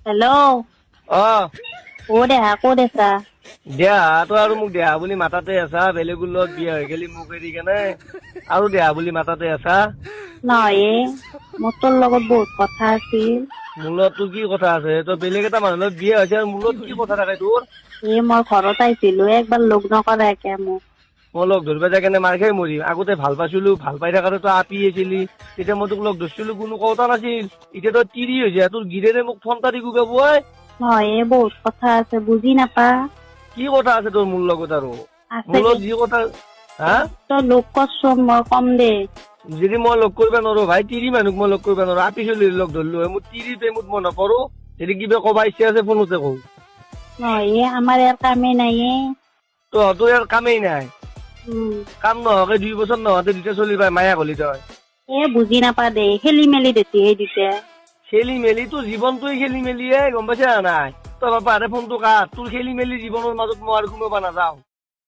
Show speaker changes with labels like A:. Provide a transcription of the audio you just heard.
A: Hello'.
B: অ।
A: অ দেহা, ক'ত আছা?
B: দেহা, তই আৰু মোক দেহা বুলি মাতাতে আছা। বেলেগৰ লগত বিয়া হৈ গেলি মোক এৰি কেনে আৰু দেহা বুলি মাতাতে আছা।
A: নহয় এ, মোৰ তোৰ লগত বহুত কথা আছিল।
B: মোৰ লগত তোৰ কি কথা আছে? তই বেলেগ এটা মানুহৰ লগত বিয়া হৈছে আৰু মোৰ লগত কি কথা থাকে তোৰ?
A: এ, মই ঘৰত আহিছিলো, একবাৰ লগ নকৰাকে মোক।
B: মই লগ ধৰিব যাই কেনে মাৰ খাই মৰিম। আগতে ভাল পাইছিলো, ভাল পাই থাকাতে তই আপি আছিলি, তেতিয়া মই তোক লগ ধৰিছিলো, কোনো কথা নাছিল। এতিয়া তই তিৰি হৈছে, তোৰ গিৰেৰে মোক ফোন এটা দি কোবাব ঐ।
A: নহয় এ, বহুত কথা আছে, বুজি নাপা।
B: কি কথা আছে তোৰ মোৰ লগত আৰু?
A: আছে।
B: মোৰ লগত যি কথা হা?
A: তই লগ কৰচোন, মই কম দে।
B: যদি মই লগ কৰিব নোৱাৰো ভাই, তিৰি মানুহক মই লগ কৰিব নোৱাৰো। আপি চলিৰ লগ ধৰিলো হয়, মোৰ তিৰি প্ৰেমত মই নপৰো। যদি কিবা কবা ইচ্ছা আছে, ফোনতে কওঁ।
A: নহয় এ, আমাৰ ইয়াৰ কামেই নাই এ।
B: তহঁতৰ ইয়াৰ কামেই নাই। কাম নোহোৱাকে 2 বছৰ নহওঁতে দুটা চলি পাই মায়া হলি তই।
A: এ, বুজি নাপা দে, খেলি মেলি দেখি সেই দুটা।
B: খেলি মেলি, তোৰ জীৱনটোৱে খেলি মেলিয়ে, গম পাইছা নাই? তই বাপাৰে ফোনটো কাট। তোৰ খেলি মেলি জীৱনৰ মাজত মই আৰু সোমাব নাযাওঁ।